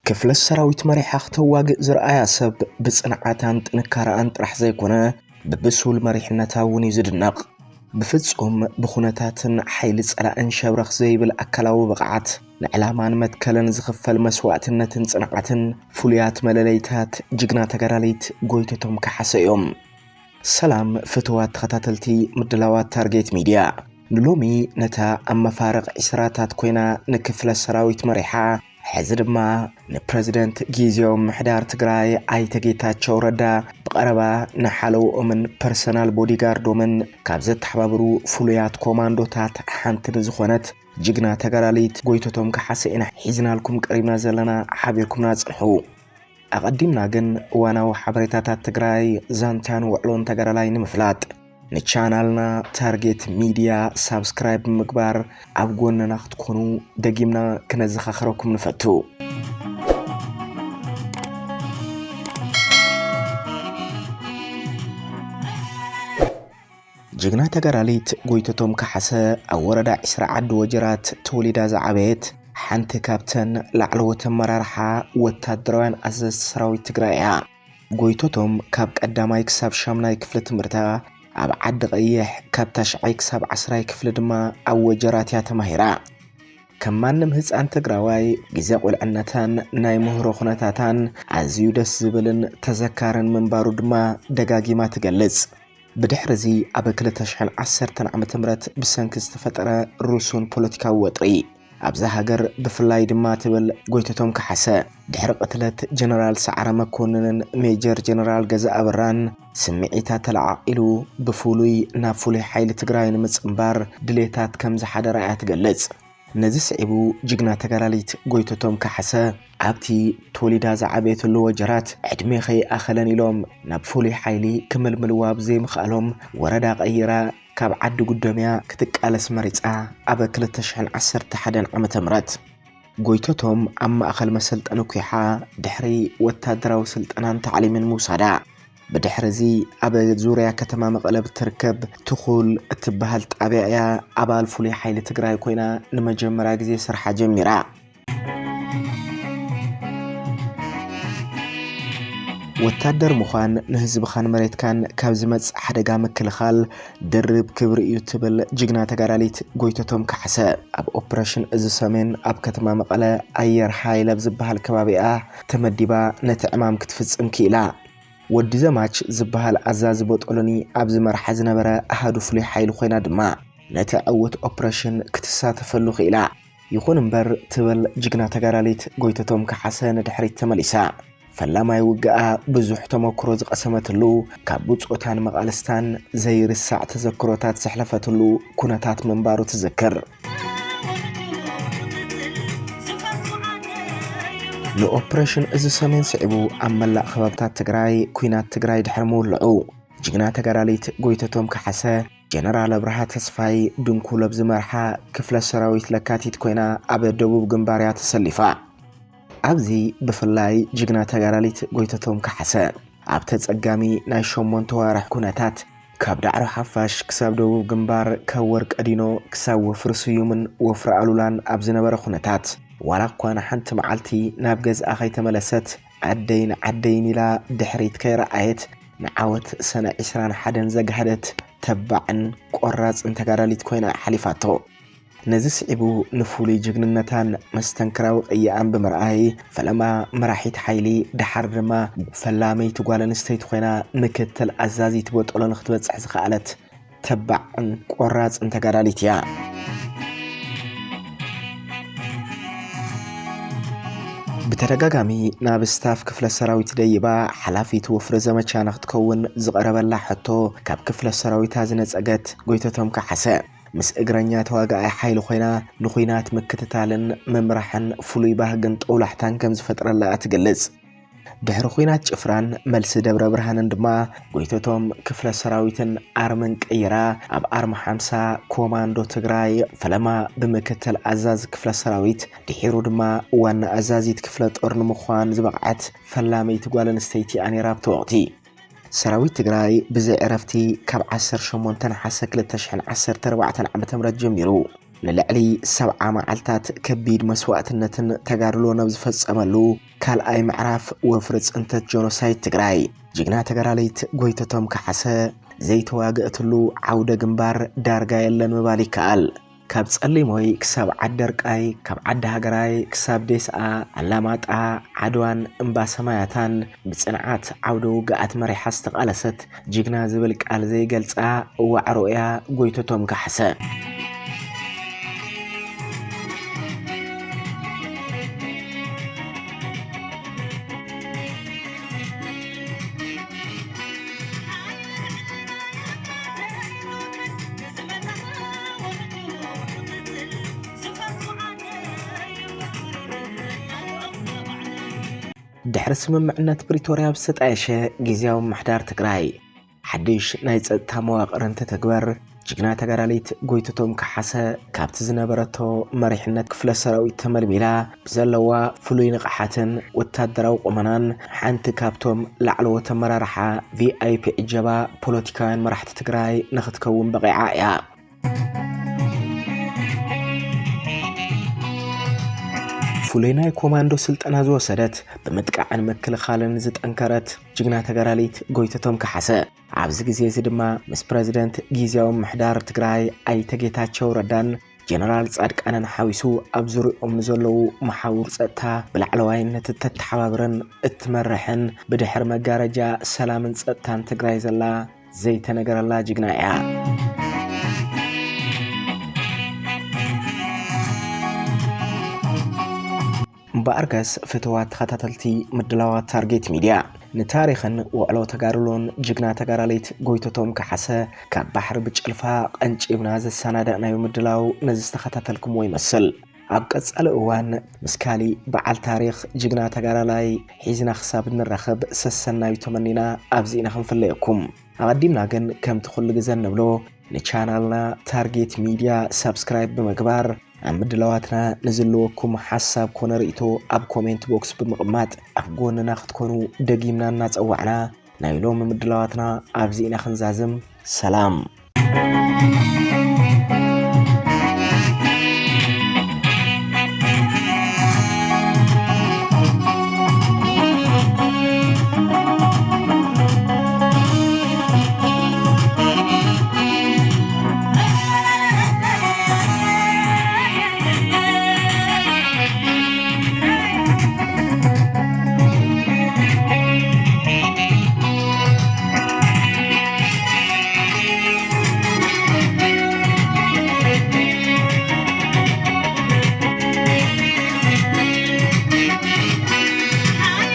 ክፍለ ሰራዊት መሪሓ ክተዋግእ ዝረኣያ ሰብ ብጽንዓታን ጥንካረኣን ጥራሕ ዘይኮነ፣ ብብሱል መሪሕነታ እውን እዩ ዝድነቕ። ብፍጹም ብኹነታትን ሓይሊ ጸላእን ሸብረኽ ዘይብል ኣካላዊ ብቕዓት፣ ንዕላማን መትከልን ዝኽፈል መስዋእትነትን ጽንዓትን ፍሉያት መለለይታት ጅግና ተጋዳሊት ጎይተቶም ካሓሰ እዮም። ሰላም ፍትዋት ተኸታተልቲ ምድላዋት ታርጌት ሚድያ። ንሎሚ ነታ ኣብ መፋርቕ ዕስራታት ኮይና ንክፍለ ሰራዊት መሪሓ፣ ሕዚ ድማ ንፕረዚደንት ግዝያዊ ምምሕዳር ትግራይ ኣይተ ጌታቸው ረዳ ብቐረባ ንሓለውኦምን ፐርሰናል ቦዲጋርዶምን ካብ ዘተሓባብሩ ፍሉያት ኮማንዶታት ሓንቲ ንዝኾነት ጅግና ተጋዳሊት ጎይተቶም ካሓሰ ኢና ሒዝናልኩም ቀሪብና ዘለና። ሓቢርኩምና ጽንሑ። ኣቐዲምና ግን እዋናዊ ሓበሬታታት ትግራይ፣ ዛንታን ውዕሎን ተጋዳላይ ንምፍላጥ፣ ንቻናልና ታርጌት ሚድያ ሳብስክራይብ ብምግባር ኣብ ጎንና ክትኮኑ ደጊምና ክነዘኻኽረኩም ንፈቱ። ጅግና ተጋዳሊት ጎይተቶም ካሓሰ ኣብ ወረዳ ዕስራ ዓዲ ወጀራት ተወሊዳ ዝዓበየት፣ ሓንቲ ካብተን ላዕለዎት ኣመራርሓ ወታደራውያን ኣዘዝቲ ሰራዊት ትግራይ እያ። ጎይተቶም ካብ ቀዳማይ ክሳብ ሻምናይ ክፍሊ ትምህርታ ኣብ ዓዲ ቀይሕ፣ ካብ ታሽዓይ ክሳብ ዓስራይ ክፍሊ ድማ ኣብ ወጀራት እያ ተማሂራ። ከም ማንም ህፃን ትግራዋይ፣ ግዜ ቁልዕነታን ናይ ምህሮ ኩነታታን ኣዝዩ ደስ ዝብልን ተዘካርን ምንባሩ ድማ ደጋጊማ ትገልጽ። ብድሕሪ እዚ ኣብ ክልተ ሽሕን ዓሰርተን ዓመተ ምህረት ብሰንኪ ዝተፈጠረ ርሱን ፖለቲካዊ ወጥሪ፣ ኣብዛ ሃገር ብፍላይ ድማ ትብል ጎይተቶም ካሓሰ፣ ድሕሪ ቅትለት ጀነራል ሰዓረ መኮንንን ሜጀር ጀነራል ገዛ ኣበራን ስምዒታ ተለዓዒሉ፣ ብፍሉይ ናብ ፍሉይ ሓይሊ ትግራይ ንምጽንባር ድሌታት ከም ዝሓደራ እያ ትገልጽ። ነዚ ስዒቡ ጅግና ተጋዳሊት ጎይተቶም ካሓሰ ኣብቲ ተወሊዳ ዝዓበየትሉ ወጀራት ዕድሜ ከይኣኸለን ኢሎም ናብ ፍሉይ ሓይሊ ክምልምልዋ ብዘይምኽኣሎም ወረዳ ቀይራ ካብ ዓዲ ጉደምያ ክትቃለስ መሪጻ ኣብ ክልተ ሽሕን ዓሰርተ ሓደን ዓመተ ምህረት። ጎይተቶም ኣብ ማእኸል መሰልጠኒ ኲሓ ድሕሪ ወታደራዊ ስልጠናን ታዕሊምን ምውሳዳ፣ ብድሕሪ እዚ ኣብ ዙርያ ከተማ መቐለ ብትርከብ ትኹል እትበሃል ጣብያ እያ ኣባል ፍሉይ ሓይሊ ትግራይ ኮይና ንመጀመርያ ግዜ ስርሓ ጀሚራ። ወታደር ምዃን ንህዝብኻን መሬትካን ካብ ዝመጽእ ሓደጋ ምክልኻል ድርብ ክብሪ እዩ ትብል ጅግና ተጋዳሊት ጎይተቶም ካሕሰ፣ ኣብ ኦፕሬሽን እዚ ሰሜን ኣብ ከተማ መቐለ ኣየር ሓይል ኣብ ዝበሃል ከባቢኣ ተመዲባ ነቲ ዕማም ክትፍጽም ክኢላ። ወዲ ዘማች ዝበሃል ኣዛዚ ቦጦሎኒ ኣብ ዝመርሓ ዝነበረ ኣሃዱ ፍሉይ ሓይሊ ኮይና ድማ ነቲ ዕዉት ኦፕሬሽን ክትሳተፈሉ ክኢላ። ይኹን እምበር ትብል ጅግና ተጋዳሊት ጎይተቶም ካሓሰ ንድሕሪት ተመሊሳ። ፈላማይ ውግኣ ብዙሕ ተመክሮ ዝቐሰመትሉ፣ ካብ ብጾታን መቓልስታን ዘይርሳዕ ተዘክሮታት ዘሕለፈትሉ ኩነታት ምንባሩ ትዝክር። ንኦፕሬሽን እዚ ሰሜን ስዒቡ ኣብ መላእ ከባብታት ትግራይ ኲናት ትግራይ ድሕሪ ምውልዑ፣ ጅግና ተጋዳሊት ጎይተቶም ካሓሰ፣ ጀነራል ኣብርሃ ተስፋይ ድንኩል ኣብ ዝመርሓ ክፍለ ሰራዊት ለካቲት ኮይና ኣብ ደቡብ ግንባር እያ ተሰሊፋ። ኣብዚ ብፍላይ ጅግና ተጋዳሊት ጎይተቶም ካሓሰ ኣብ ተጸጋሚ ናይ ሸሞንተ ዋርሕ ኩነታት ካብ ዳዕሮ ሓፋሽ ክሳብ ደቡብ ግንባር፣ ካብ ወርቀዲኖ ክሳብ ወፍሪ ስዩምን ወፍሪ ኣሉላን ኣብ ዝነበረ ኩነታት፣ ዋላ እኳ ንሓንቲ መዓልቲ ናብ ገዝኣ ከይተመለሰት፣ ኣደይን ዓደይን ኢላ ድሕሪት ከይረኣየት፣ ንዓወት ሰነ ዕስራን ሓደን ዘጋህደት ተባዕን ቆራጽን ተጋዳሊት ኮይና ሓሊፋቶ። ነዚ ስዒቡ ንፍሉይ ጅግንነታን መስተንክራዊ ቅያኣን ብምርኣይ፣ ፈለማ መራሒት ሓይሊ፣ ደሓር ድማ ፈላመይቲ ጓል ኣንስተይቲ ኮይና ምክትል ኣዛዚት ቦጦሎ ንክትበጽሕ ዝኸኣለት ተባዕን ቆራጽን ተጋዳሊት እያ። ብተደጋጋሚ ናብ ስታፍ ክፍለ ሰራዊት ደይባ ሓላፊት ወፍሪ ዘመቻ ንክትከውን ዝቐረበላ ሕቶ ካብ ክፍለ ሰራዊታ ዝነጸገት ጎይተቶም ካሓሰ፣ ምስ እግረኛ ተዋጋኣይ ሓይሊ ኮይና ንኹናት ምክትታልን ምምራሕን ፍሉይ ባህግን ጦብላሕታን ከም ዝፈጥረላ እያ ትገልጽ። ድሕሪ ኹናት ጭፍራን መልሲ ደብረ ብርሃንን ድማ ጎይተቶም ክፍለ ሰራዊትን ኣርምን ቀይራ ኣብ ኣርማ ሓምሳ ኮማንዶ ትግራይ ፈለማ ብምክትል ኣዛዚ ክፍለ ሰራዊት ድሒሩ ድማ ዋና ኣዛዚት ክፍለ ጦር ንምዃን ዝበቕዐት ፈላመይቲ ጓል ኣንስተይቲ እያ ነይራ ኣብቲ ወቕቲ። ሰራዊት ትግራይ ብዘይ ዕረፍቲ ካብ ዓሰርተ ሸሞንተ ነሓሰ ክልተ ሽሕን ዓሰርተ ኣርባዕተን ዓመተ ምህረት ጀሚሩ ንልዕሊ ሰብዓ መዓልታት ከቢድ መስዋእትነትን ተጋድሎን ኣብ ዝፈጸመሉ ካልኣይ ምዕራፍ ወፍሪ ጽንተት ጀኖሳይድ ትግራይ፣ ጅግና ተጋዳሊት ጎይተቶም ከሓሰ ዘይተዋግአትሉ ዓውደ ግንባር ዳርጋ የለን ምባል ይከኣል። ካብ ጸሊሞይ ክሳብ ዓዲ ኣርቃይ፣ ካብ ዓዲ ሃገራይ ክሳብ ዴስኣ፣ ኣላማጣ፣ ዓድዋን እምባ ሰማያታን ብጽንዓት ዓውደ ውግኣት መሪሓ ዝተቓለሰት ጅግና ዝብል ቃል ዘይገልጻ ዋዕሮ እያ ጎይተቶም ካሕሰ። ድሕሪ ስምምዕነት ፕሪቶርያ ዝተጣየሸ ግዝያዊ ምምሕዳር ትግራይ፣ ሓድሽ ናይ ጸጥታ መዋቕር እንትትግበር፣ ጅግና ተጋዳሊት ጎይተቶም ከሓሰ ካብቲ ዝነበረቶ መሪሕነት ክፍለ ሰራዊት ተመልሚላ፣ ብዘለዋ ፍሉይ ንቕሓትን ወታደራዊ ቁመናን ሓንቲ ካብቶም ላዕለዎት ኣመራርሓ ቪኣይፒ ዕጀባ ፖለቲካውያን መራሕቲ ትግራይ ንኽትከውን በቒዓ እያ። ፍሉይ ናይ ኮማንዶ ስልጠና ዝወሰደት፣ ብምጥቃዕን ምክልኻልን ዝጠንከረት ጅግና ተጋዳሊት ጎይተቶም ከሓሰ፣ ኣብዚ ግዜ እዚ ድማ ምስ ፕረዚደንት ግዝያዊ ምምሕዳር ትግራይ ኣይተ ጌታቸው ረዳን ጀነራል ጻድቃንን ሓዊሱ ኣብ ዙሪኦም ንዘለዉ መሓውር ጸጥታ ብላዕለዋይነት እተተሓባብርን እትመርሕን፣ ብድሕሪ መጋረጃ ሰላምን ጸጥታን ትግራይ ዘላ ዘይተነገረላ ጅግና እያ። እምበኣርከስ ፍትዋት ተኸታተልቲ ምድላዋት ታርጌት ሚድያ፣ ንታሪኽን ውዕሎ ተጋድሎን ጅግና ተጋዳሊት ጎይተቶም ከሓሰ ካብ ባሕሪ ብጭልፋ ቀንጪብና ዘሰናዳእናዮ ምድላው ነዚ ዝተኸታተልኩምዎ ይመስል። ኣብ ቀጻሊ እዋን ምስ ካሊእ በዓል ታሪኽ ጅግና ተጋዳላይ ሒዝና ክሳብ እንራኸብ ሰሰናዩ ተመኒና ኣብዚ ኢና ክንፍለየኩም። ኣቐዲምና ግን ከምቲ ኩሉ ግዘ እንብሎ ንቻናልና ታርጌት ሚድያ ሳብስክራይብ ብምግባር ኣብ ምድላዋትና ንዝለወኩም ሓሳብ ኮነ ርእይቶ ኣብ ኮሜንት ቦክስ ብምቕማጥ ኣብ ጎንና ክትኮኑ ደጊምና እናጸዋዕና ናይ ሎሚ ምድላዋትና ኣብዚ ኢና ክንዛዝም። ሰላም።